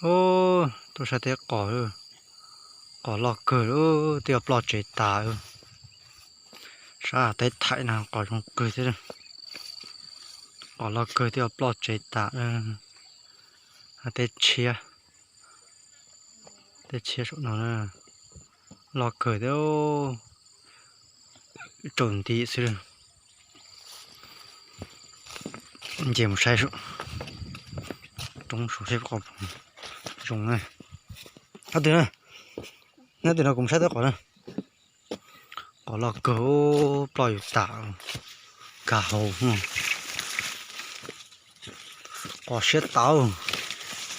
Ub, tuaj saib teb qos, qos loj kawg, twb yuav ploj tsev tas. Sab teb thaim no qos zoo kawg thiab. Qos loj kawg twb yuav ploj tsev tas. Teb tshiab, teb tshiab saum no loj kawg thiab, tsaus nti xwb. Nce mus saib saum roob saud seb qos zoo na. Nyob tim no kuv mus saib teb qos na. Qos loj kawg, ploj yus tas, kag hau. Qos siab tas,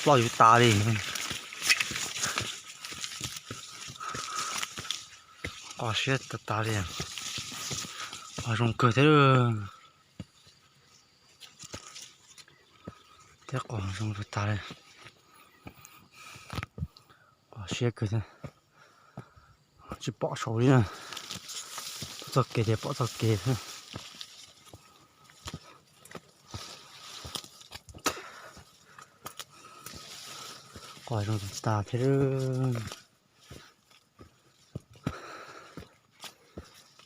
ploj yus tas li. Qos siab tas tas li. Qos zoo kawg thiab. Teb qos zoo kawg tas li. Qos siab kawg thiab. Tsis pom saud li na. Txoj kev ces pom txoj kev xwb. Qos zoo tas thiab.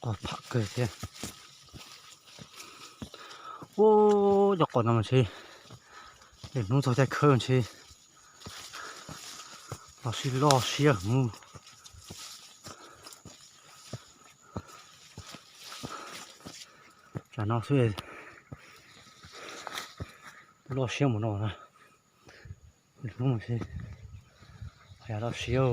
Qos pham kawg thiab. Ub, cov qos no mas ntshe, es hnub txog caij khawb ntshe los sib loj siab mus. Tsam no xwb loj siab mus no na. Hnub mas ntshe ho yog loj siab.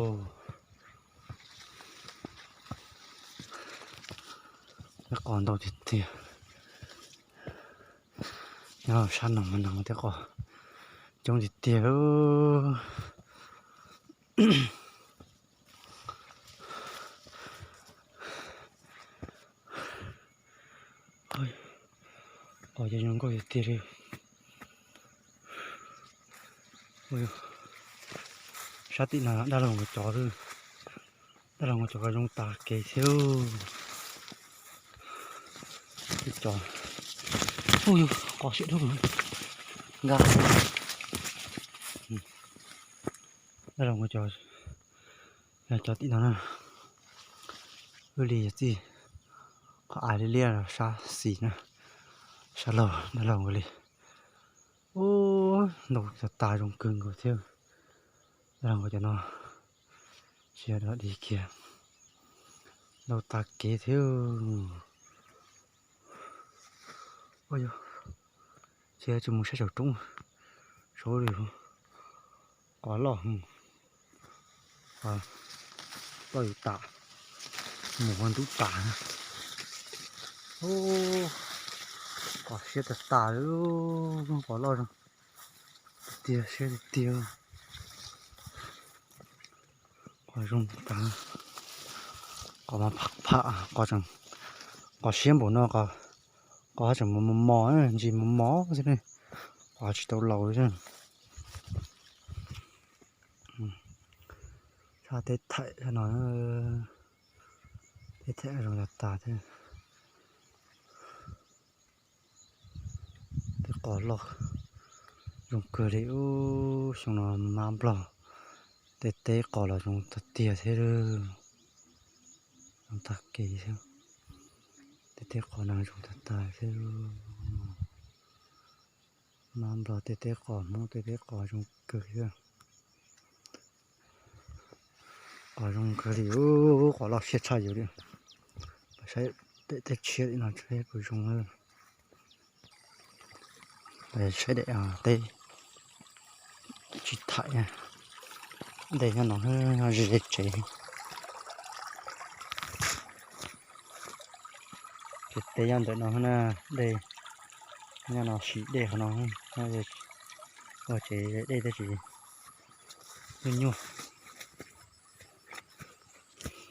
Teb qos ntau tiag tiag. Nyob sab no mas no teb qos coob tiag tiag. Qos ces zoo nkauj tiag tiag li. Sab tim no dab laug nkawd cov, dab laug nkawd cov qos zoo tas kev thiab. Cov, qos siab dhau nkag. Dab laug nkawd cov, yog cov tim no na, wb li yog txij qhov av liab liab sab xis na, sab laug dab laug nkawd li. Ub, ntau tas tas zoo kawg nkaus thiab. Dab laug nkawd cov no tsis yog dog dig kiag, ntau tas kev thiab. Ua yog, ces tsis mus saib saum roob saud li. Qos loj, qos loj yus tas, mus ua ntub tas. Qos siab tas tas li, qos loj zoo tiag, siab tiag tiag. Qos zoo tas, qos mas pham pham, qos siab npaum no, qos tseem mos mos, ntsis mos mos xwb ne, qos tsis tau laus xwb. Sab teb thaim no, teb thaim zoo tas tas thiab. Teb qos loj zoo kawg li. Ub, xyoo no mab nplog, tej teb qos los zoo tas tiag thiab. Zoo tag kev thiab. Tej teb qos no zoo tag tag thiab. Mab nplog tej teb qos, Hmoob tej teb qos zoo kawg thiab. Qos zoo kawg li, qos loj siab tshaj yus li. Saib pem tej tshiab li no saib puas zoo. Saib daim teb tsis thaim, dej nyob no, nyob ze ze tsev. Ces teb nyob ntawm no na, dej nyob no, sim dej qhov no, ua tsev dej tab sis nyuaj nyuaj.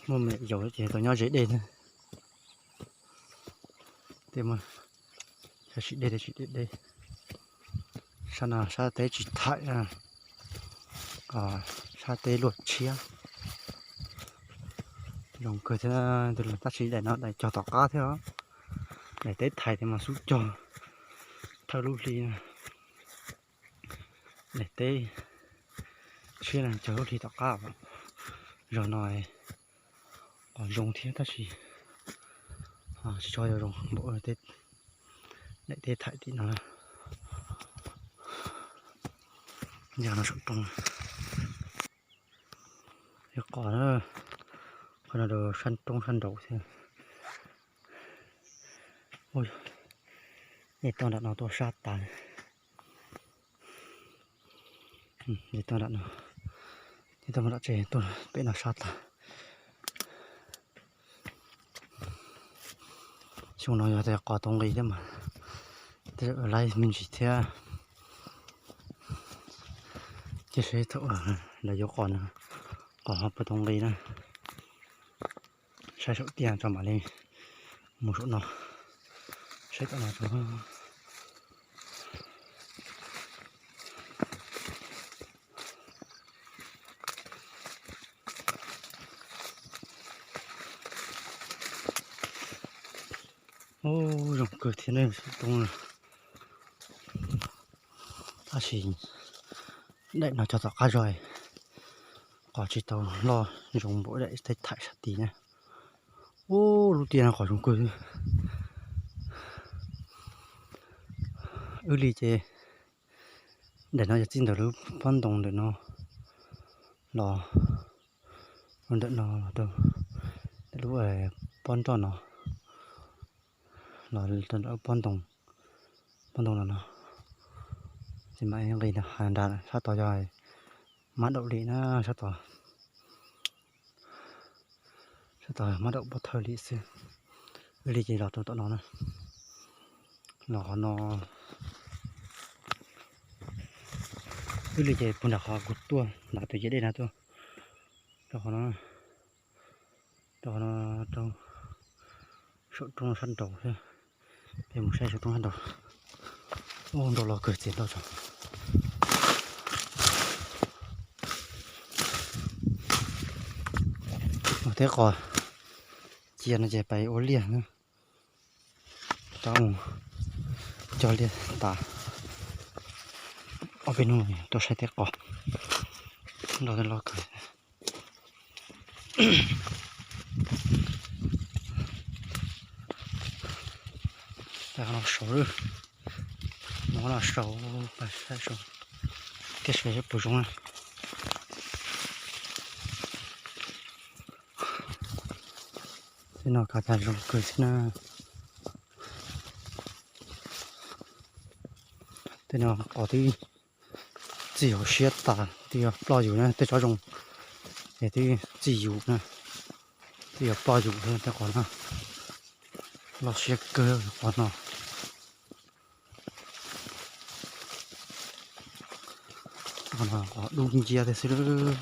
Muaj me nyuam yaus ces tau nyob ze dej na. Tej, sim dej, sim dej dej. Sab no sab teb tsis thaim, sab teb luaj tshiab. Zoo kawg thiab, tab sis daim no daim cog tom qab thiab os. Daim teb thaiv tias mas xub cog thawj lub hli. Daim teb, Siab leej cog lub hli tom qab. Zog no qhov zoo thiab tab sis tsis tshua zoo npaum daim teb thaim tim no. Yog no saum roob, yog qos na, qhov no rau sab roob sab nraud thiab. Ej, toj nram no tuaj sab tas. Ej, toj nram no, ej, toj nram tsev tuaj pem no sab tas. Xyoo no yog tias qos tau nqi thiab mas tej zaum laib me ntsis thiab. Cia seb thaum lawv yuav qos no, qos ho puas tau nqi na. Saib saum tiaj tso mam li mus saum no. Saib tom no tso. Ub, zoo kawg thiab ne, saum roob na. Tab sis daim no cog tom qab zog, qos tsis tau loj zoo npaum daim teb thaim sab tid na. Ub, lub tiaj no qos zoo kawg. Wb li ces daim no yog txij ntawm lub pob ntoo ntawm no los, ntawm no los rau lub pob nroj no los rau pob ntoo, pob ntoo no no. Ces mam nqis nrad, sab tod yog mab daum li na, sab tod, sab tod mab daum pov thawj li xwb. Wb li ces los rau tom no na, los qhov no. Wb li ces puag nram qhov kuv tuaj nram tus ciam dej na tuaj rau qhov no, rau qhov no, rau saum roob sab nraud thiab. Peb mus saib saum roob sab nraud. Ub, nrau los kawg txias nrau tso. Teb qos cia no ces pais ua liaj na. Rov mus cog liaj tas. Ob peb hnub tuaj saib teb qos. Nrau los kawg. Qhov no saud, qhov no saud, pais saib saud, thiab saib puas zoo na. Tej no kav cas zoo kawg thiab na. Tej no qos twb txi hauv siab tas, twb yuav ploj yus na, tej tsob zoo es twb txi yus na, twb yuav ploj yus thiab tej qos no. Loj siab kawg qos no. Qos no qos dub nciab thiab xwb,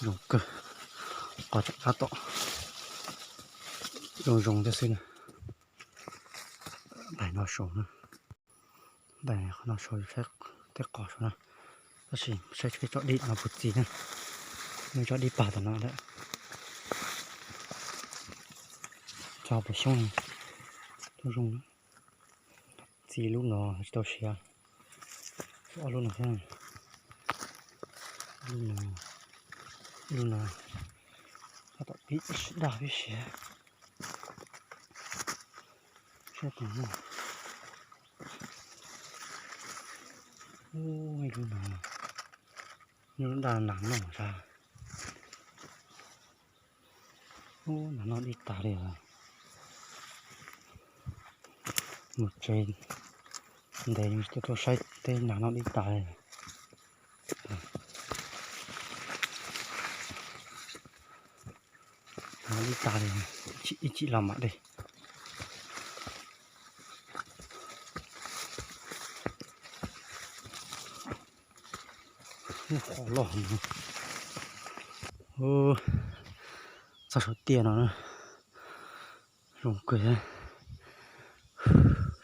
zoo kawg, qos tseem tab tom zoo zoo thiab xwb na. Daim no saud na, daim qhov no saud saib tej qos saud na, tab sis saib peb tsob dib no puas txi na, tsob dib pag tom no lawm, tsob puas xyoob, tsob zoo. Txi lub no tsis tau siav, ob lub no thiab, lub no, lub no tab tom pib daj pib siav. Saib tus no, ub, ib lub no, ib lub daj nas noj sas. Ub, nas noj dib tas li os. Mus tsev ntev tsis tau tuaj saib teb, nas noj dib tas li. Nas noj dib tas li, ib chim los mam de. Qhov loj, txog saum tiaj no, zoo kawg,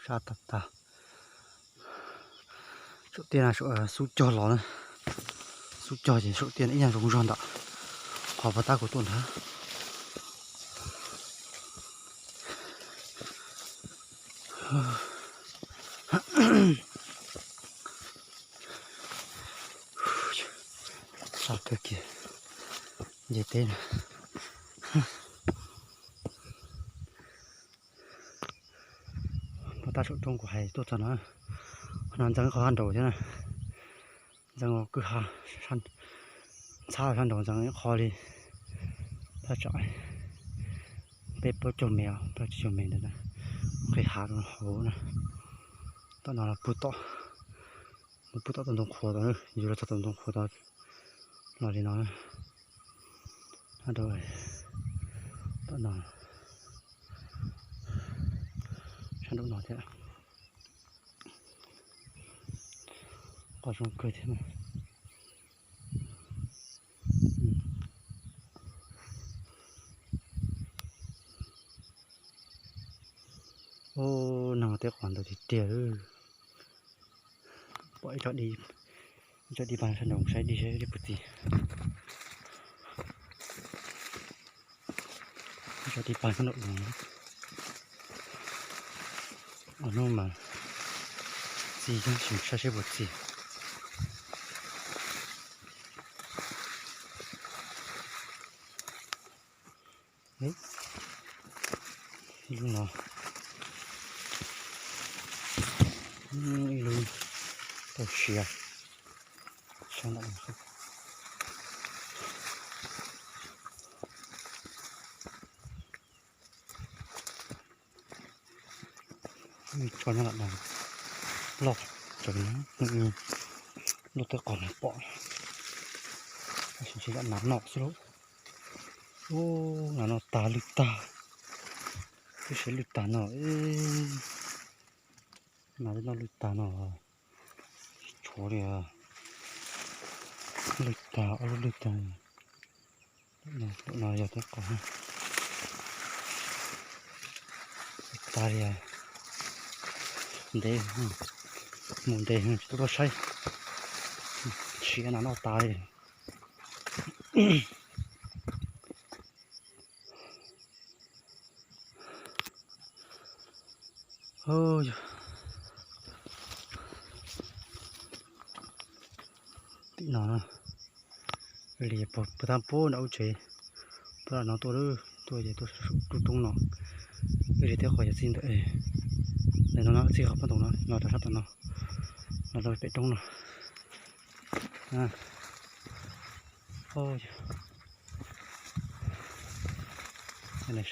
sab tag tag. Saum tiaj no xub cog los na, xub cog ces saum tiaj no ib yam zoo zog ntawm qhov puag ta kuv tuaj nrad. Tag kawg kiag nce teb na. Pov tab saum roob kuv hais tuaj txog no, qhov no ntxeev qhov hab nraud thiab na. Ntxeev kwj ha, ntxhab sab nraud ntxeev ib qho li, thaj tsam peb plaub caug mev, plaub tsib caug mev ntawd na. Qhov hav rau hauv na. Tom no los puag tom, mus puag tom tus ntoo qhuav tod, yus los txog tus ntoo qhuav tod los li no. Tom no, sab nraum no thiab. Qhov zoo kawg thiab. Ub, neeg teb qos ntau tiag tiag. Pom ib co dib, ib co dib pag sab nraud saib dib saib dib puas txi. Ib co dib pag sab nraum no. Hnub mas txi, saib seb puas txi. Ib lub no, ib lub tau siav. Tso nyob lam no, loj tsev, lub teb qos no pom, tab sis tsis lam nas noj xwb lauj. Ub, nas noj tag lwj tag, tib si lwj tag no, nas twb noj lwj tag no, tsis tshuav li. Lwj tag, ob lub lwj tag. Tus no yog teb qos, tag li. Ntev, mus ntev tsis tau tuaj saib, siav nas noj tas li. Tim no li puag ta pub nram ub tsev, puag no tuaj, tuaj ces tuaj saum roob no, ib li thiab qhov yog txij ntawm, ntawm no no txij qhov paj ntoos no los rau sab tom no, los rau pem roob no.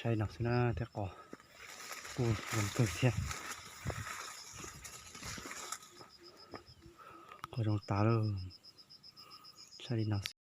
Saib no xwb na, tej qos kuj zoo kawg thiab. Qos zoo tas lawm, saib li no xwb.